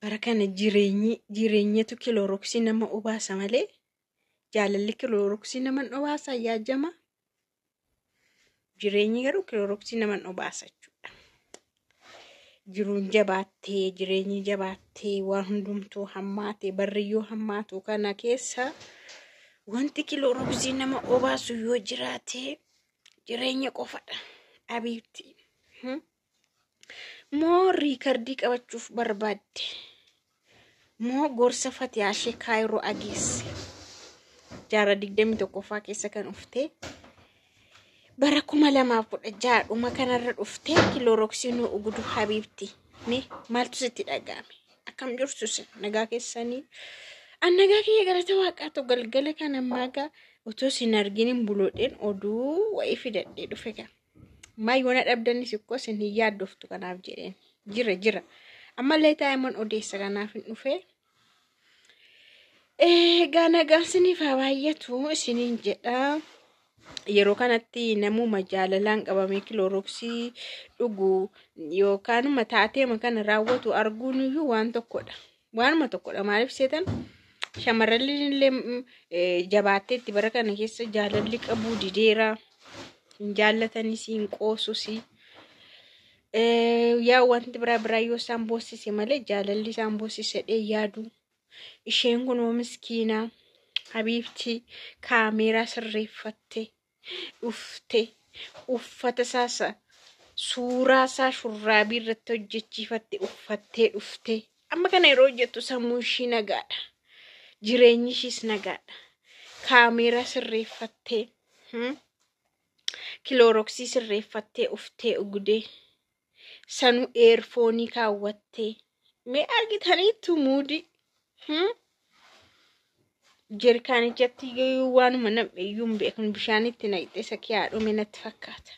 Bara kana jireenyi jireenyatu kilooroksii nama obaasa malee jaalalli kilooroksii nama hin obaasa yaajama. Jireenyi garuu kilooroksii nama hin obaasa jechuudha. Jiruun jabaattee jireenyi jabaattee waan hundumtuu hammaate barriyyoo hammaatu kana keessa wanti kilooroksii nama obaasu yoo jiraate jireenya qofadha. Abiibti. Moo riikardii qabachuuf barbaadde? Moo gorsa Fatiyaa ishee Kaayiroo ageesse? Jaarraa 21ffaa keessa kan dhuftee bara 2016 dhuma kanarra dhuftee kilooroksii nu ugudu habiibti. Mee maaltu sitti dhaga'ame? Akkam jirtu isin nagaa keessanii? An nagaa kiyya galata waaqaatu galgala kana ammaa otoo isin argin hin buloodheen oduu wayii fidadhee dhufe kan. Maa yoona dhabdanis ikkoo isin hin yaaddoftu kanaaf jedheen. Jira jira. Ammallee taa'imman odeessa kanaaf hin dhufee. Egaa nagaan isiniif haa baay'atu isiniin jedha. Yeroo kanatti namuma jaalalaan qabamee kilooroksii dhugu yookaanuma taateema kana raawwatu arguun iyyuu waan tokkodha. Waanuma tokkodha. Maaliif seetan shamarran illee jabaatteetti bara kana keessa jaalalli qabuu dideera. Hin jaallatanis hin qoosus. Yaa wanti biraa biraa yoo isaan boossise malee jaalalli isaan boossise dhee yaadu. Isheen kun miskiinaa habiibti kaameeraa sirreeffatte dhufte uffata isaasa suuraa isaa shurraabii irratti hojjechiifatte uffattee dhufte. Amma kana yeroo hojjettu sammuu ishii nagaadha. Jireenyi ishiis nagaadha. Kaameeraa sirreeffattee kilooroksii sirreeffattee uftee ugdee sanuu eerfoonii kaawwattee mee argitaniittu muudii. Jerkaanichatti waanuma nam'e iyyuu hin beeknu bishaanitti naqxee isa kiyaa dhume natti fakkaata.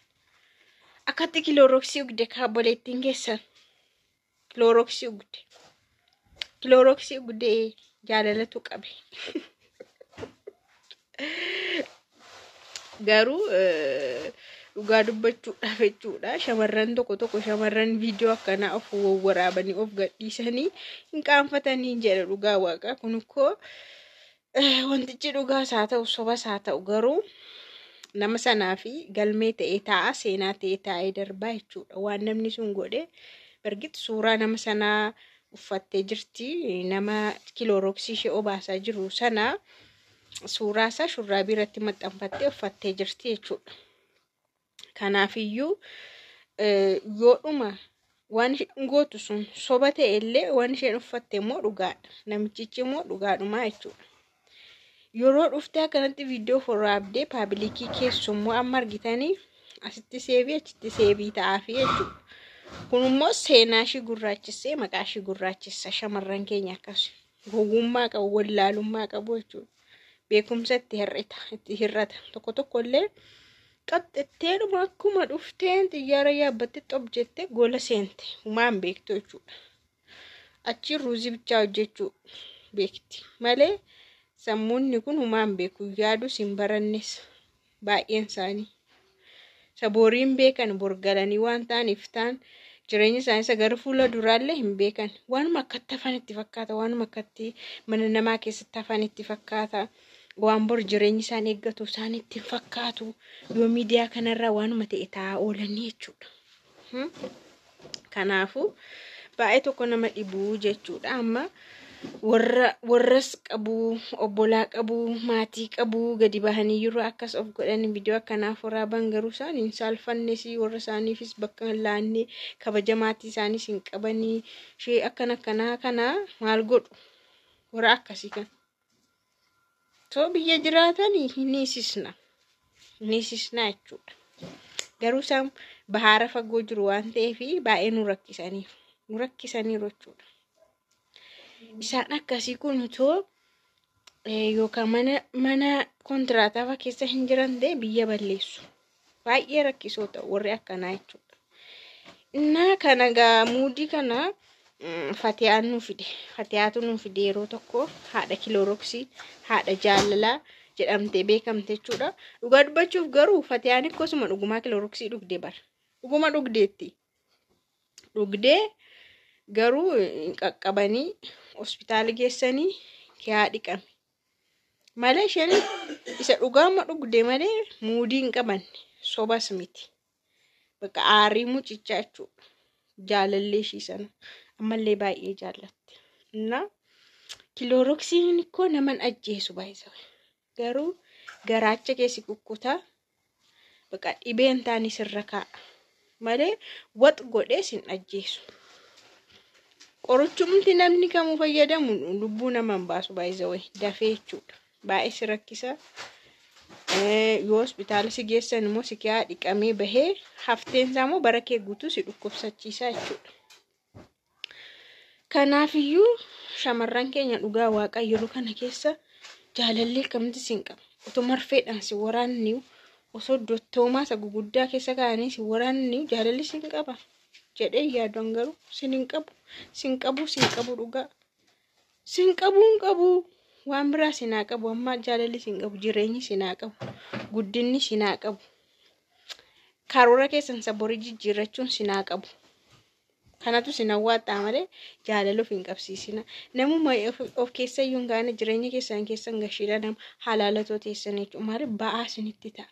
Akkatti kilooroksii ugde kaabboleettiin keessan kilooroksii ugde. Kilooroksii ugdee jaalalatu qabe. Garuu dhugaa dubbachuudhaaf jechuudha shamarran tokko tokko shamarran viidiyoo akkanaa of wawwaraabanii of gadhiisanii hin qaanfatanii jedha dhugaa waaqa kun ikkoo wantichi dhugaas haa ta'u sobas haa ta'u garuu nama sanaa fi galmee ta'ee taa'a seenaa ta'ee taa'ee darbaa jechuudha waan namni sun godhe bargit suuraa nama sanaa uffattee jirti nama kilooroksii ishee obaasaa jiru sana suuraa isaa shurraabii irratti maxxanfattee uffattee jirti jechuudha. Kanaafiyyuu yoodhuma waan isheen gootu sun soba ta'e illee waan isheen uffatte immoo dhugaadha. Namichichi immoo dhugaadhumaa jechuudha. Yeroo dhuftee akkanatti viidiyoo waraabdee paabilikii keessummoo amma argitanii asitti seebii achitti seebii ta'aafi jechuudha. Kun immoo seenaa ishii gurraachissee maqaa ishii gurraachissa shamarran keenya akkas gowwummaa qabu wallaalummaa qabu jechuudha. Beekumsa itti hir'ata itti hir'ata tokko tokko illee qaxxitteedhuma akkuma dhufteen xiyyaara yaabbatte xob jettee gola seente humaan beektu jechuudha. Achi ruuzii bichaa hojjechuu beekti malee sammuunni kun humaan beeku yaadus hin barannes baay'een isaanii. Sabooriin beekan borgalanii waan ta'aniif ta'an jireenya isaanii isa gara fuula duraallee hin beekan. Waanuma akkatti hafan itti fakkaata. Waanuma akkatti mana namaa keessatti hafan itti fakkaata. Waan bor jireenyi isaan eeggatu isaan itti hin fakkaatu. Yoo miidiyaa kanarraa waanuma ta'e taa'aa oolanii jechuudha. Kanaafuu baay'ee tokko nama dhibuu jechuudha. Amma warra warras qabu obbolaa qabu maatii qabu gadi bahanii yeroo akkas of godhan viidiyoo akkanaaf waraaban garuu isaan hin saalfannes warra isaaniifis bakka hin laanne kabaja maatii isaaniis hin qabanii ishee akkana akkanaa kana maal godhu warra akkasii kan. Soo biyya jiraatanii hin hiisisna hin hiisisna jechuudha. Garuu isaan bahaara fagoo jiru waan ta'eef baay'ee nu rakkisaniiru nu rakkisaniiru jechuudha. Isaan akkasii kun utoo yookaan mana mana kontiraataa fa'aa keessa hin jiran ta'e biyya balleessu. Baay'ee rakkisoo ta'u warri akkanaa jechuudha. Innaa kana gaa muudii kana Fatiyaan nu fide. Fatiyaatu nu fide yeroo tokko haadha kilooroksii haadha jaalalaa jedhamtee beekamte jechuudha. Dhugaa dubbachuuf garuu Fatiyaan akkasuma dhugumaa kilooroksii dhugde bara. Dhuguma dhugdeetti. Dhugdee Garuu qaqqabanii hospitaala geessanii kiyaa dhiqame. Malee isheen isa dhugaama dhugde malee muudii hin qabanne sobas miti. Bakka aarii mucichaa jechuudha. Jaalallee ishii sana ammallee baay'ee jaallatte. Innaa kilooroksiin koo naman ajjeesu baay'isa. Garuu garaacha keessi kukkutaa bakka dhibeen taane sirra kaa'a. Malee wax godhee sin ajjeesu. Qorichumti namni kamuu fayyadamu lubbuu nama hin baasu baay'isa dafee jechuudha. Baay'ee si rakkisa. Yoo hospitaala si geessan immoo si kiyaa dhiqamee bahee hafteen isaa immoo bara kee guutuu si dhukkubsachiisa jechuudha. Kanaafiyyuu shamarran keenya dhugaa waaqa yeroo kana keessa jaalallee akkamitti si hin qabu. Otoo marfeedhaan si waraanni osoo dottoomaa isa guguddaa keessa kaa'anii si waraanni jaalalli si hin qaba jedhee yaaduun garuu sin hin qabu. Sin qabu sin qabu dhugaa. Sin qabu hin qabu. Waan biraa sinaa qabu amma jaalalli sin qabu jireenyi sinaa qabu guddinni sinaa qabu karoora keessan saborii jijjiirrachuun sinaa qabu. Kanatu sin hawwaattaa malee jaalala of hin qabsiisina. Namuma of keessa iyyuu hin kaane jireenya keessan keessan gashiidha nama halaalatoo teessan jechuudha. Maaliif ba'aa isinitti ta'a.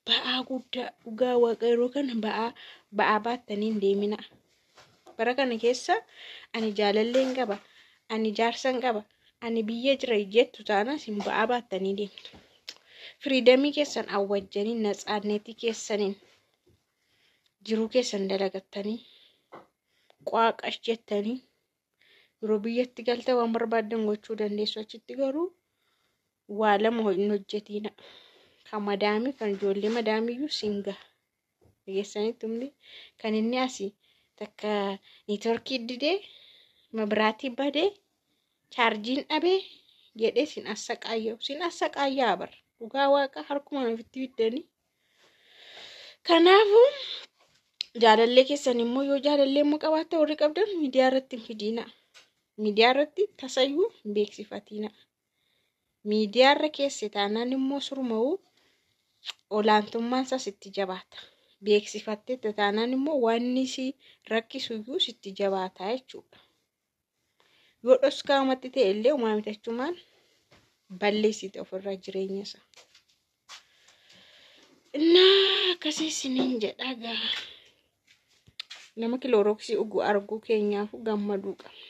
Ba'aa guddaa dhugaa waaqa yeroo kana ba'aa baattanii hin deemina. Bara kana keessa ani jaalallee hin qaba. Ani jaarsa hin qaba. Ani biyya jira jettu taana isin ba'aa baattanii deemtu. Firiidamii keessan awwajjanii natsaanneetii keessaniin jiruu keessan dalagattanii qaaqash jettanii yeroo biyyatti galta waan barbaaddan gochuu dandeessu achitti garuu waa lama hin hojjetina. Kan madaamii kan ijoollee madaamiyyuu siin gaha. Dhageessanitti humni kan inni asii takka neetworkii didee mabiraatii badee chaarjiin dhabee jedhee sin assaqaayya'u. Sin assaqaayyaa bara. Dhugaa waaqa harkuma ofitti fiddanii. Kanaafuu jaalallee keessan immoo yoo jaalallee immoo qabaatte warri qabdan miidiyaa irratti hin fidiina. Miidiyaa irratti tasayyuu hin beeksifatina. Miidiyaa irra keesse taanaan immoo surma'uu olaantummaan isaa sitti jabaata. Beeksifattee taanaan immoo wanni si rakkisuyyuu sitti jabaata jechuudha. Yoo dhoskaamatti ta'e illee uumaa mitachumaan balleessite ofirraa jireenya isaa. Innaa akkasii isiniin jedha gaa. Nama kiloorooksii dhugu arguu keenyaaf gammaduu qabna.